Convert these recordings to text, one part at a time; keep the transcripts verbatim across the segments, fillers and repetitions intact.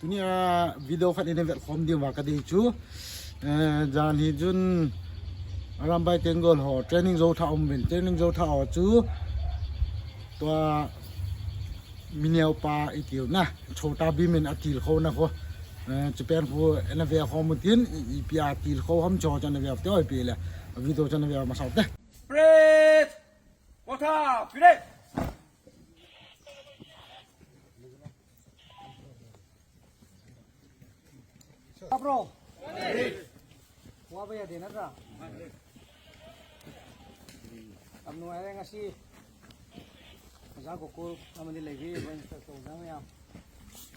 Nia video khat ina vet khom diu ma kadei chu. Eh, jan hi chun Arambai Tenggol ho training jou tha um uvin, training jou tha ho chu tua mi neo pa i tiu na, Chhota Bheem in a tilkhouna ho. Eh, chu pen ho ina ve khom u tin, i, ipi a tilkhou ham chu chu ina ve u te oi pi le. Video chu ina ve masa u te. Press! Kotha! Finish! Bro. Waba yade natra. Tamnu ai ngasi. Aja Gokul amani Levi, ven sa to na maya.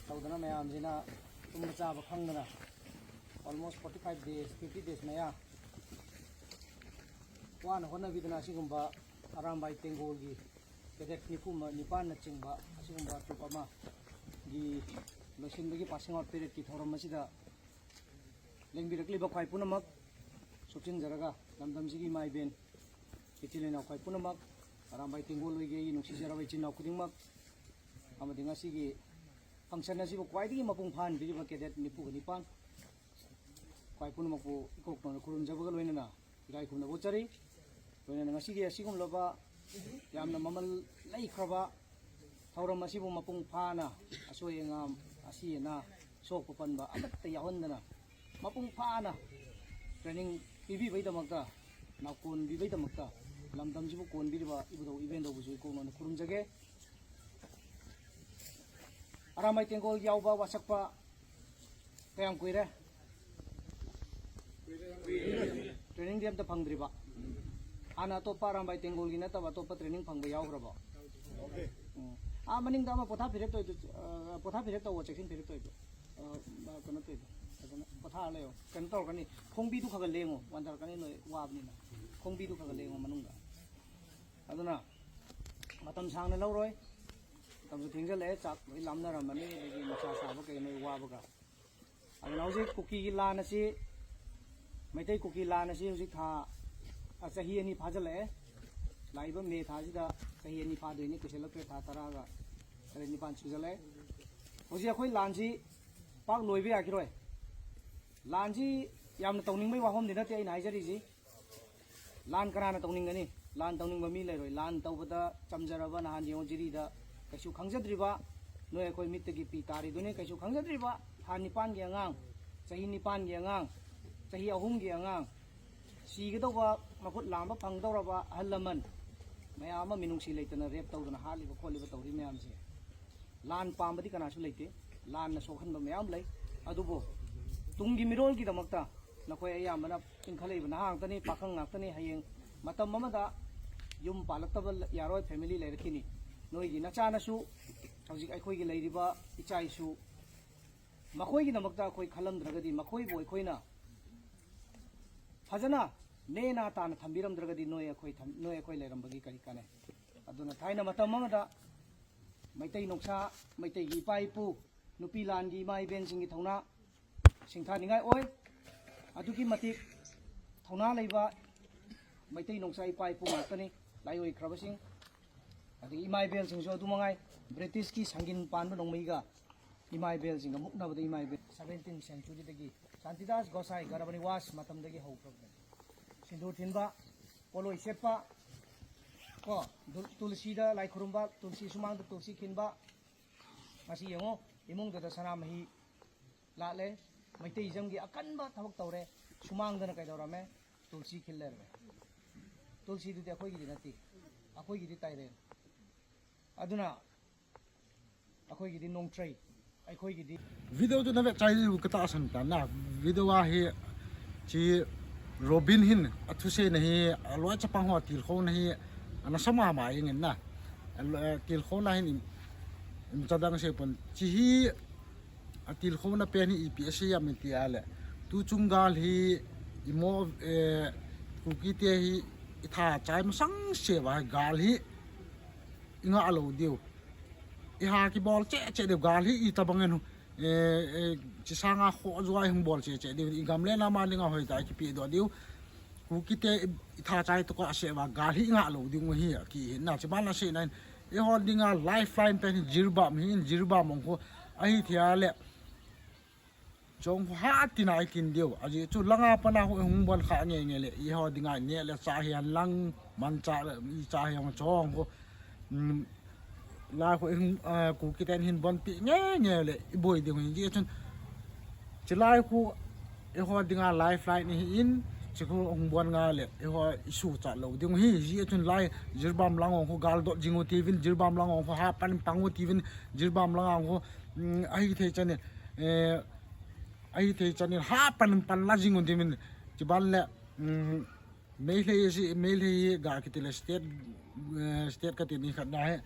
Tau dana maya amjina tumba chaba khangdana. Almost forty-five days, fifty days maya. Wana hona vidana sigumba Arambai Tenggol gi. Cadet niphum, nipanna chingba, asigumba troop ama gi loisinbagi passing out parade ki thouram asida lengbirakliba khwai punamak, sopchin jaraga, lamdam jigi maiben, ichil inao khwai punamak, Arambai Tenggol loige i nungsi jaraba ichin inao khudingmak, amadi ngasigi function asibu khwaidigi mapung phan biriba cadet niphum ga nipan, khwai punamakpu ikokna khurumjabaga loinana, irai khumna bochari, loinana ngasigi asigumlaba, yamna mamal leikhraba, thouram asibu mapung phana, asoi angam, asi ana, sokpa panba, amatta yahondana, mapung phana, training pibi baidamakta, naokon bi baidamakta, lamdam jibu konbiriba, ibudou, ibendoubu ju ikokna khurumjage. Arambai Tenggol yaoba, wasakpa, kayam kuire? Training diam ta phangdriba. Ana atopa Arambai Tenggol gi nataba atopa training phangba yaokhraba. Hmm. Ah, maningda ama potha phirep to, ah, potha phirep to, wa check-in phirep to. Ah, ba, kana to. Kana potha le yo. Kana to kani. Khongbi tu khaga lengo. Wandar kani noi wabni na. Khongbi tu khaga lengo manungda. Aduna. Matam sangna lauroi. Matam su thengja le, chak loi lamna ramani, legi macha saba kei noi waba ga. Aduna hojik Kuki gi lan asi, Meitei Kuki lan asi, hojik tha, a chahi ani pha jale. Laiba May tha jida, chahi ani pha doini, kuselak pe tha tara ga. Tare ni pan chu jale. Hojik akhoi lan si, pak loibe akiroi. Lan si, yamna tauning mai wahom dina te ina haijari si. Lan kanana tauning gani, lan tauning ba mi leiroi, lan taubada chamjaraba nahan yong jiri da, kaisu khangjadriba, noi akhoi mitta gi pi tari duni, kaisu khangjadriba, tha nipan gi angang, chahi nipan gi angang, chahi ahum gi angang, sigadouba, makhut lamba phangdouraba, ahal laman, mayam ama minungsi leitana rape toudana haliba kholiba touri mayam si. Lan pambadi kanasu leite, lan na sokhanba mayam lei, adubo, tunggi mirol gi damakta, nakhoi ayambana, Inkhaleiba nahang tani, pakhang ngak tani, hayeng matam amada yum palaktaba yaroi family leira kini. Noigi nachanasu, hojik akhoi gi leiriba, ichaisu. Makhoi gi namakta akhoi khalamdragadi, makhoi bo akhoi na. Phajana, nena tana thambiramdragadi, noi akhoi tham, noi akhoi leirambagi kari kane. Aduna thaina matam amada, Meitei noksa, Meitei gi pai pu, Nupi lan gi ima iben jing gi thouna, singtha ningai oi. Aduki matik, thouna leiba, Meitei noksa ipa ipu ngak tani, lai oi khraba sing. Adi ima ibel jing jo du mangai, British ki sangin panba nongmei ga, ima ibel jing ga mukna bada ima ibel. Seventeen century dagi, Shantidas Gosai Garabaniwas matam dagi hou problem. Sindur thinba, poloi sepa, ko, dul-, tulsi da lai khurumba, tulsi sumang da tulsi khinba, Ngasi yengo, imung da da sana mahi la le, Meitei jam gi akanba thabak taure, sumang da na kai daura me, tulsi khil le me. Tulsi du de akhoi gi di nati, akhoi gi di tai re. Aduna, akhoi gi di nong trai, akhoi gi di. Video tu na ve chai lu kata asan ta na, video a hi, chi Robin hin, athuse na hi, aloi chapang ho tilkhou na hi, ana sama ma ing na. Aloi, tilkhou na hin, Im chadang se pon. Chi hi atilkhouna pen hi ipi ase yam iti ale. Tu chung gal hi imo, eh, Kuki te hi itha chai masang se va gal hi inga alo diu. Iha kibol che che diu gal hi itabang en, eh, eh, chi sanga kho juai hung bol che che diu. Igam le nama linga hoi ta kipi do diu. Kuki te i, itha chai to ko ase va gal hi nga lo ding hi ki hi na chi ban la se na in. Eiho dinga lifeline pen hi Jiribam hi in Jiribam ong ko ahi thia le. Chong khu ha tina i tin diu. Ajeh chu langa pana khu hung bon kha nge nge le. I ho dinga ne le cha hi an lang man cha le i cha hi ang chong khu. Um, lai khu hung uh, ku kiten hin bon pi nge nge le i boi ding hin ji chun. Chi lai khu i ho dinga lifeline ni hin chi khu hung bon nga le i ho i su cha lo ding hi ji chun lai Jiribam lang khu gal dot jing u ti vin Jiribam lang khu ha pan pang u ti vin Jiribam lang khu um, ahi thei chan eh ahi thei chan ha pan pan la jing u ti min chi ban le um, Meitei si Meitei ga kiti le state uh, state ka ti ni khat na he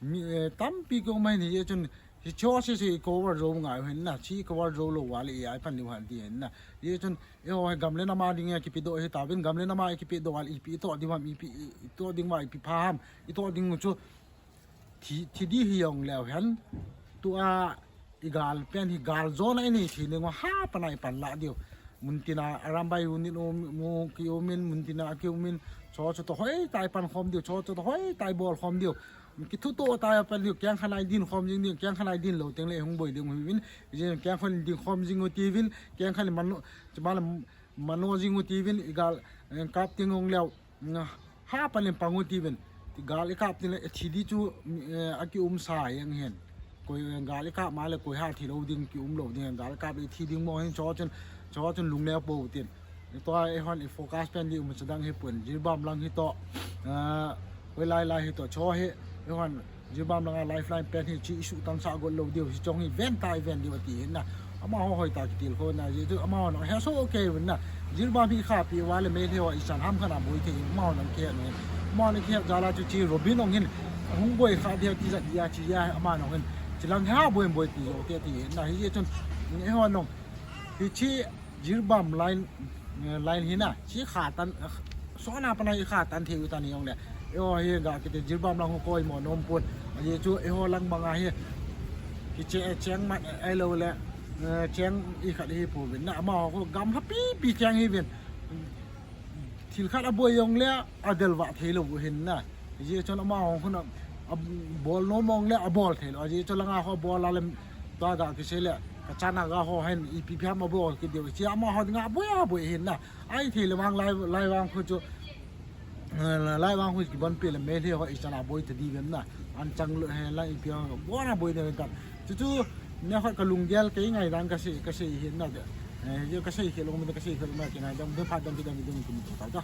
mi uh, tampi ko mai ni ye chun hi cho si si cover zo ngai hen na chi cover zo lo wa le ai pan ni han ti hen na ye chun e ho gam le nama ding ya kipi do he ta bin gam le nama kipi do wa le ipi to di wa ipi to ding wa ipi pha ham i to ding chu thi thi di hi yong leo hen tua i gal pen hi gal zona i nei thi ning ha pana i pan la diu. Muntina arambai unit um mu ki umin muntina ki umin cho cho to hoi tai pan khom diu cho cho to hoi tai bol khom diu. Ki thu to tai pan diu kyang khanai din khom jing diu kyang khanai din lo teng le hung boi ding hu vin. Jin kyang khan din khom jing u ti vin kyang khan man chi ba la mano jing u ti vin i gal kap ting ong leo. Ha panin pang u ti vin ti gal i kap tin le thi di chu a ki um sa yang hen koi gal i kap ma le koi ha thi lo ding ki um lo ding gal i kap le thi ding mo hen cho chun cho chun lung le po tin to e hon i focus pen di um cha dang he pun Jiribam lang hi to koi lai lai hi to cho he e hon Jiribam langa lifeline pen hi chi issue tang sa got lo diu hi chong hi ven tai ven diu ati hin na. Ama ho hoi ta kitil ko na ji tu ama ho no he so okay vin na. Jiribam hi kha pi wa le Meitei ho i san ham khana boi thei ama ho nang ke no. Ama ho nang ke jala chu chi Robin ong hin hung boi kha dia ti za dia chi ya ama no hin chi lang ha boi boi ti okay ti hin na hi chun e ho no hi chi Jiribam line line hi na chi kha tan sona pana i kha tan thei u ta ni ong le. Yo hi ga kiti Jiribam lang koi mo nom pun. Aji chu e ho lang banga hi ki che cheng mat ai lo le cheng i khat hi pu vin na ama ho gam ha pi pi cheng hi vin. Thil khat a boi ong le a del va thei lo hin na. Aji chu ama ho khun a bol nom ong le a bol thei lo. Aji chu langa ho bol a le ta ga ki se le ka chana ga ho hen i pi pi ma bol ki deu chi ama ho nga boi a boi hin na. Ai thei le wang lai lai wang khu chu lai wang khu ki bon pe le Meitei ho i chana boi ta di vem na an chang lo he lai i pi ho bona boi de ta chu chu ne khat ka lunggel ke ngai dan ka se ka se hin na de. Yo ka se ke lo mi ka se ke lo ma ke na dam de pha dam de dam de mi ku ta ta.